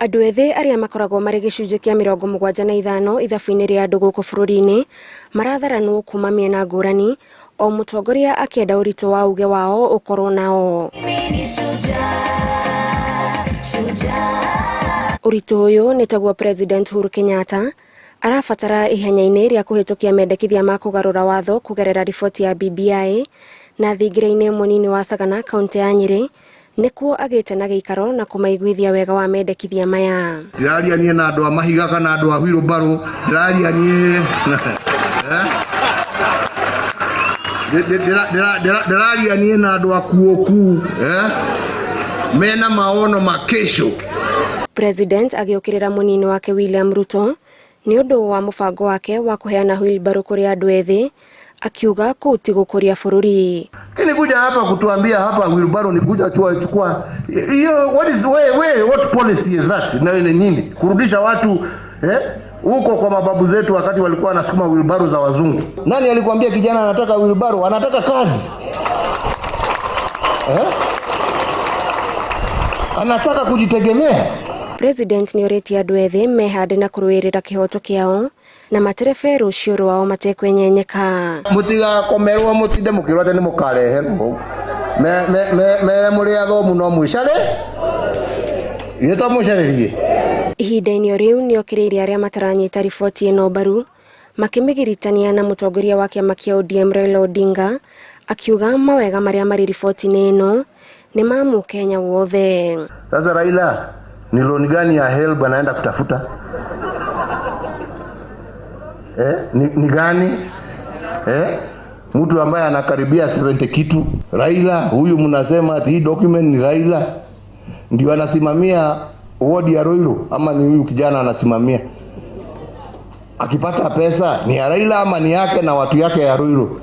Andũ ethĩ arĩa makoragwo marĩ gĩcunjĩ kĩa 75 ithabu-inĩ rĩa andũ gũkũ bũrũri-inĩ maratharanwo kuma mĩena ngũrani o mũtongoria akĩenda ũritũ wa uge wao ũkorwo nao. Ũritũ ũyũ nĩ taguo President Uhuru Kenyatta arabatara ihenya-inĩ rĩa kũhĩtũkia mendekithia ma kũgarũra watho kũgerera riboti ya BBI na thingira-inĩ mũnini wa Sagana kaũntĩ ya Nyĩrĩ nĩkuo agĩte na gĩikaro na kũmaiguithia wega wa mendekithia maya. Ndĩraria niĩ na andũ a mahiga kana andũ a wheelbarrow, ndĩraria niĩ ndĩraria niĩ na andũ akuũku mena maono ma kesho. President agĩũkĩrĩra mũnini wake William Ruto nĩ ũndũ wa mũbango wake wa kũheana wheelbarrow kũrĩ andũ ethĩ akiuga kũu ti gũkũria bũrũri. Lakini kuja hapa kutuambia hapa wheelbarrow ni kuja chukua chukua hiyo, what is we, we, what policy is that? Na ni nini? Kurudisha watu huko kwa mababu zetu wakati walikuwa wanasukuma wheelbarrow za wazungu. Nani alikwambia kijana anataka wheelbarrow? Anataka kazi. Anataka kujitegemea. President nĩorĩtie andũ ethĩ mehande na kũrũĩrĩra kĩhoto kĩao na materebe rũciũ rwao matekwenyenyeka. Mũtigakomerwo mũtinde mũkĩrwo atĩ nĩ mũkareherwo. Mere mũrĩ athomu no mwĩcare. Ithuĩ to mũcarĩrie. Ihinda-inĩ o rĩu nĩokĩrĩire arĩa mataranyita riboti ĩno mbaru makĩmĩgiritania na mũtongoria wa kĩama kĩa ODM Raila Odinga akiuga mawega marĩa marĩ riboti-inĩ ĩno nĩ ma mũkenya wothe. Sasa Raila ni loan gani ya HELB anaenda kutafuta? Ni gani? Mtu ambaye anakaribia 70 kitu. Raila huyu mnasema ati hii document ni Raila ndio anasimamia ward ya Ruiru ama ni huyu kijana anasimamia? Akipata pesa ni ya Raila ama ni yake na watu yake ya Ruiru?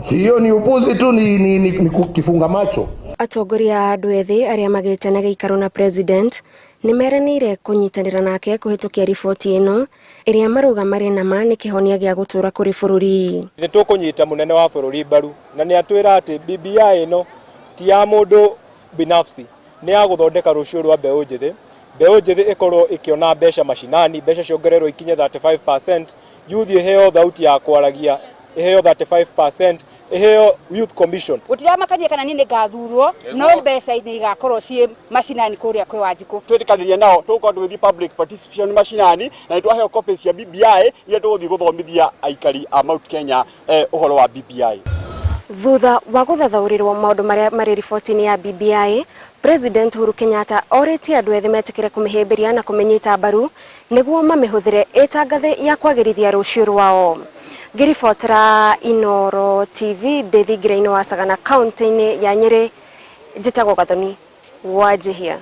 Si hiyo ni upuzi tu, ni kifunga macho. Atongoria a andũ ethĩ arĩa magĩte na gĩikaro na president nĩ meranĩire kũnyitanĩra nake kũhĩtũkia riboti ĩno ĩrĩa marauga marĩ na ma nĩ kĩhonia gĩa gũtũũra kũrĩ bũrũri. Nĩ tũkũnyita mũnene wa bũrũri mbaru na nĩ atwĩra atĩ BBI ĩno ti ya mũndũ binafsi, nĩ ya gũthondeka rũciũ rwa mbeũ njĩthĩ. Mbeũ njĩthĩ ĩkorwo ĩkĩona mbeca macinani, mbeca ciongererwo ikinye 35%, youth ĩheo thauti ya kwaragia ĩheo 35%, ĩheo youth commission. Gũtiramakania kana niĩ nĩngathurwo, no mbeca nĩ igakorwo ciĩ macinani kũrĩa kwĩ Wanjikũ. Twĩtĩkanĩria nao tũgũkorwo tũgĩthiĩ public participation macinani na nĩtwaheo copies cia BBI iria tũgũthiĩ gũthomithia aikari a Mount Kenya ũhoro wa BBI. Thutha wa gũthathaũrĩrwo maũndũ marĩa marĩ riboti-inĩ ya BBI, President Uhuru Kenyatta orĩtie andũ ethĩ metĩkĩre kũmĩhĩmbĩria na kũmĩnyita mbaru nĩguo mamĩhũthĩre ĩta ngathĩ ya kwagĩrithia rũciũ rwao. Ngĩribotera Inooro TV ndĩ thingira-inĩ wa Sagana kaunti-inĩ ya Nyĩrĩ, njĩtagwo Gathoni Wanjihia.